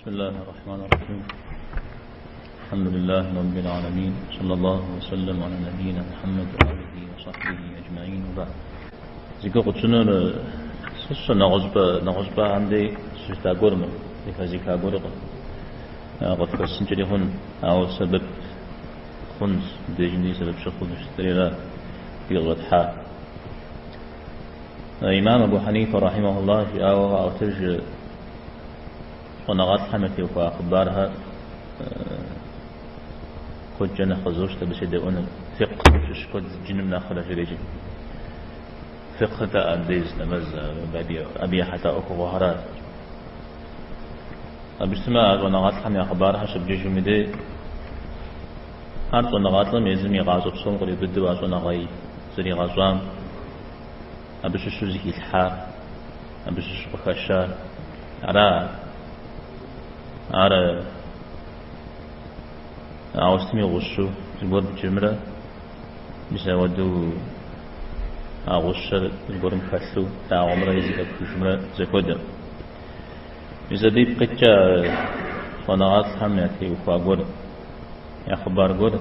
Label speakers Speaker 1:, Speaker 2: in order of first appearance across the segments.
Speaker 1: بسم الله الرحمن الرحيم الحمد لله رب العالمين صلى الله وسلم على نبينا محمد وآله وصحبه أجمعين وبعد. Зи гугъу тщӏынур сощӏэ нэгъуэщӏыпӏэ нэгъуэщӏыпӏэхэм дей щыжытӏа гуэр мыр, зэхэзыха гуэркъым. Къыфхэсынкӏэри хъун, ауэ сэбэп хъунщ, мыбдежым дей сэбэп щыхъуу щытри ара ди къыщӏэтхьа. Имам Абу Хьэнифэ рахьимахуллах жиӏауэ къаӏуэтэж щӏэныгъэлӏхэм ятеухуа хъыбархэр куэдкӏэ нэхъ къызощтэ абы седэӏуэныр, фикъхым щыщ куэд зджыным нэхърэ жиӏэри. Фикъыр-тӏэ андез нэмэз абы ехьэлӏа ӏуэхугъуэхэращ. Абы щытмэ, а щӏэныгъэлӏхэм я хъыбархэр щыбджыжым и дей, ар щӏэныгъэлӏым езым и гъащӏэ псом къриубыдэу а щӏэныгъэ зэригъэщӏам, абы щыщу зыхилъхьар, абы щыщу къыхэщар ара ар ауэ сытми гъущу зыгуэр бджымрэ, мис ауэдэу а гъущэр зыгуэрым хэлъу плъагъумрэ е зэхэпхыжымрэ зэхуэдэм. Мис абы ипкъ иткӏэ щӏэныгъэлӏхэм ятеухуа гуэр, я хъыбар гуэр,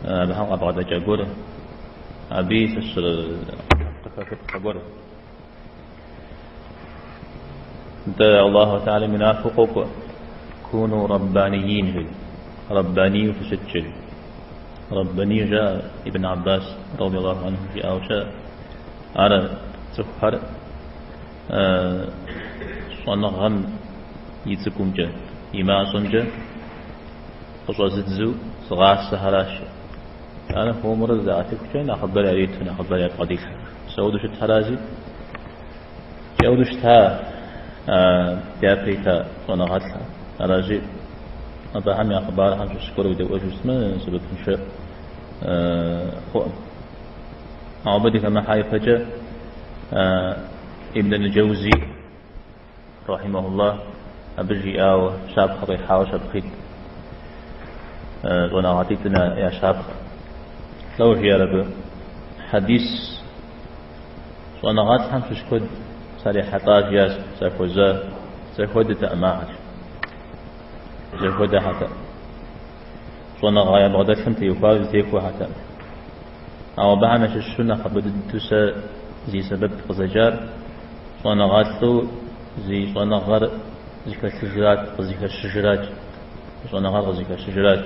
Speaker 1: абыхэм къабгъэдэкӏа гуэр, абыи сыщыр къыхэхыпхъэ гуэр. Нтӏэ, Аллаху Тэхьэлам и унафэу къокӏуэ, Куну раббаниин, жери. Раббанийуэ фыщыт, жери. Раббаний жаӏэ Ибн Аббас, радиаллаху анху, жиӏауэ щыӏэ. Ар цӏыхухэр щӏэныгъэм и цӏыкӏумкӏэ, и мащӏэмкӏэ къыщӏэзыдзэу зыгъасэхэращ. Ар хуэмурэ зыдаӏэтыхукӏэ нэхъыбэр яриту, нэхъыбэр ябгъэдилъхьэ. Мис ауэдэу щытхэращи, ауэдэу щыта дяпэ ита щӏэныгъэлӏхэр. Аращи, абыхэм я хъыбархэм щыщ гуэр уедэӏуэжу щытмэ, сэбэпыншэ хъуӏым. Ауэ абы дыхэмыхьа ипэкӏэ Ибн аль-Джэузи, рахьимахуллах, абы жиӏауэ, щапхъэ къихьауэ щапхъитӏ, щӏэныгъэлӏитӏым я щапхъэ. Лӏо жиӏэр абы, хьэдис щӏэныгъэлӏхэм щыщ куэд сарихьэлӏа жиӏащ, сахуэза, зэхуэдэтэкъым ахэр, зэхуэдэхэтэкъым. Щӏэныгъэ ябгъэдэлъым теухуауэ зэтехуэхэтэкъым. Ауэ абыхэм ящыщу нэхъыбэ дыдэу сэ зи сэбэп къызэкӏар щӏэныгъэлӏу зи щӏэныгъэр зыхэлъыжрат, къызыхэщыжрат, щӏэныгъэр къызыхэщыжрат.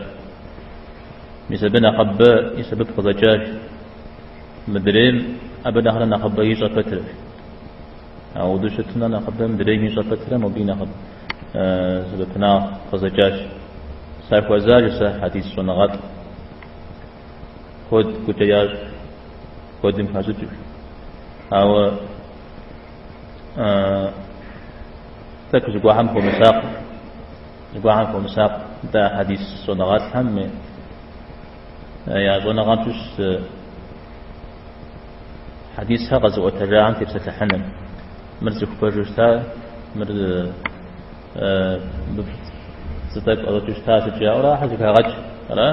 Speaker 1: Мис абы нэхъыбэ и сэбэп къызэкӏащ. Мыдрейм абы нэхърэ нэхъыбэ ищӏэ пэтрэ. Ауэдэу щытмэ, нэхъыбэ мыдрейм ищӏэ пэтрэ, мобы нэхъыбэ сэбэпынагъ къызэкӏащ. Сахуэзащ сэ хьэдис щӏэныгъэлӏ. Куэд гукӏэ ящӏ, куэдым хащӏыкӏ. Ауэ тӏэкӏу зыгуэрхэм хуэмысакъ, зыгуэрхэм хуэмысакъ. Нтӏэ, хьэдис щӏэныгъэлӏхэм я щӏэныгъэм щыщ хьэдисхэр къэзыӏуэтэжахэм тепсэлъыхьыныр. Мыр цӏыху пэжу щыта, мыр пцӏы тӏэкӏу ӏэщӏэкӏыу щыта сыт жаӏэурэ ахэр зэхагъэкӏ. Ара?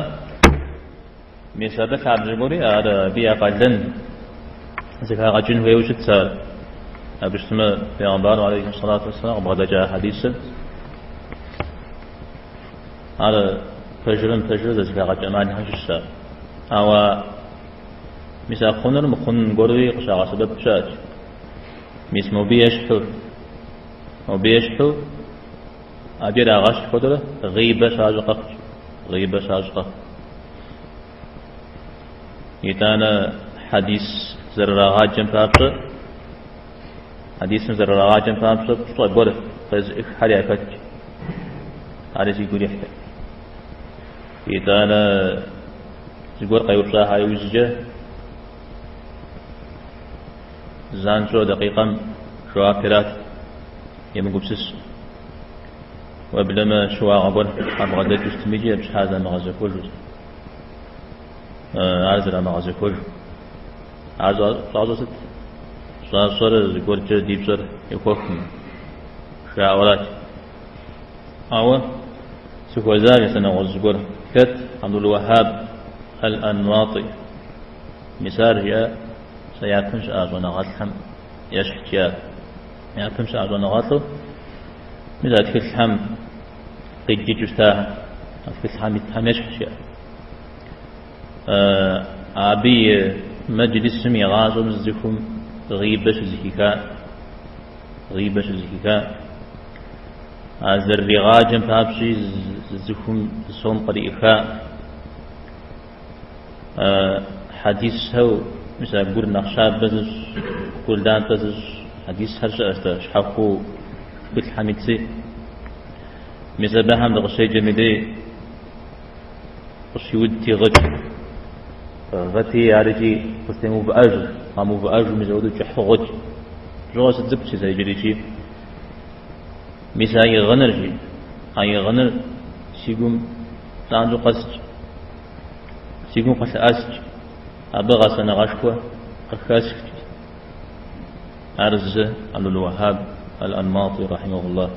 Speaker 1: Мис абы лъабжьэ гуэри, ар абы я къалэн зэхагъэкӏын хуейуэ щытщ ар. Абы щытмэ, Пейгъэмбарым алейхи сэлату уэсселам къыбгъэдэкӏа хьэдисыр ар пэжрэ мыпэжрэ зэзыхагъэкӏ ӏэмалхэм щыщщ ар. Ауэ мис а хъунур мыхъун гуэруи къыщагъэсэбэп щыӏэщ. Мис мобы ещхьу, мобы ещхьу абы ирагъэщхь хуэдэрэ гъибэ щащӏ къэхъу, гъибэ щащӏ къэхъу. Итӏанэ хьэдис зэрырагъаджэм папщӏэ, хьэдисым зэрырагъаджэм папщӏэ пщӏэ гуэр къезыӏыххэр яхэтщ. Ари сигу ирихьыр. Итӏанэ зыгуэр къеупщӏаха иужькӏэ занщӏэу дакъикъэм жэуап ират, емыгупсыс. Уеблэмэ щыуагъэ гуэр къабгъэдэкӏыу щытми икӏи абы щхьа замыгъэзэхуэжу. Ар зэрамыгъэзэхуэжу. Ар щӏащӏэр сыт? Щӏащӏэр зыгуэркӏэ ди пщӏэр ехуэхым, жаӏэурат. Ауэ сыхуэзащ сэ нэгъуэщӏ зыгуэр. Хэт? Абдул-Уэхьаб аль-Анматӏи. Мис ар жиӏа сэ япэм щыӏа щӏэныгъэлӏхэм ещхьт жиӏа. Япэм щыӏа щӏэныгъэлӏу. Мис а тхылъхэм къиджыкӏыу щытахэр, а тхылъхэм итхэм ещхьщ, жеӏэ. Абы и мэджлисым и гъащӏэм зы цӏыхум гъибэ щызэхиха, гъибэ щызэхиха. А зэрыригъаджэм папщӏи зы цӏыхум зы сом къриӏыха. Хьэдисхэу, мис а гур нэхъ щабэ зыщӏ, гур лантӏэ зыщӏ хьэдисхэр щыӏэщ-тӏэ, щхьэхуэу тхылъхэм итщи. Мис абыхэм дыкъыщеджэм и дей къыщиудти гъыкӏ. Гъыти ар икӏи къызэтемыувыӏэжу, къэмыувыӏэжу мис апхуэдэу кӏыхьу гъыкӏ. Щыгъуэ сыцӏыкӏут сэ иджыри икӏи. Мис а и гъыныр, жи, а и гъыныр си гум занщӏэу къэскӏ, си гум къылъыӏэскӏ, абы гъэсэныгъэшхуэ къыхэсхкӏ. Ар зы Абдул-Вахьаб аль-Анмати рахьимахуллах.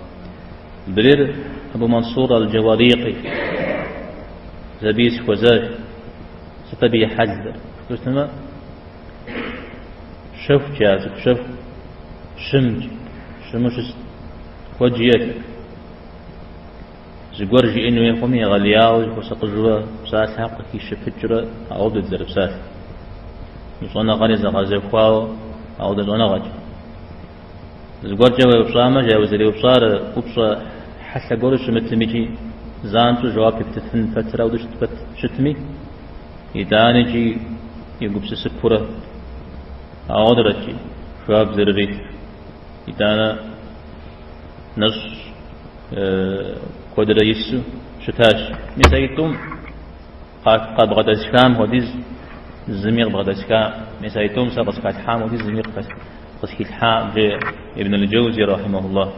Speaker 1: Мыдрейр Абу Мансур аль-Джаварикъи абыи сыхуэзащ. Сыт абы и хьэлыр? Жыпӏэу щытмэ, щэхут ар, цӏыху щэху, щымт, щыму щыст, куэд жиӏэтэкъым. Зыгуэр жиӏэн хуей хъуми, егъэлеяуэ зыхуэсакъыжурэ псалъэхэр къыхищыпыкӏрэ ауэдэт зэрыпсалъэр. И щӏэныгъэри зэгъэзэхуауэ ауэдэ щӏэныгъэкӏэ. Зыгуэркӏэ уеупщӏамэ, жаӏэ узэреупщӏар упщӏэ хьэлъэ гуэру щымытым икӏи занщӏэу жэуап ептыфын пэтрэ ауэдэу щытми, итӏанэкӏи егупсысыпурэ ауэдэрэкӏи жэуап зэрыритыр. Итӏанэ нэщӏ куэдрэ ису щытащ. Мис аитӏум къабгъэдэсхам хуэдиз зыми къыбгъэдэсха, мис аитӏум сэ къысхалъхьам хуэдиз зыми къысхилъхьакъым, жеӏэ Ибн аль-Джэузи рахьимахуллах.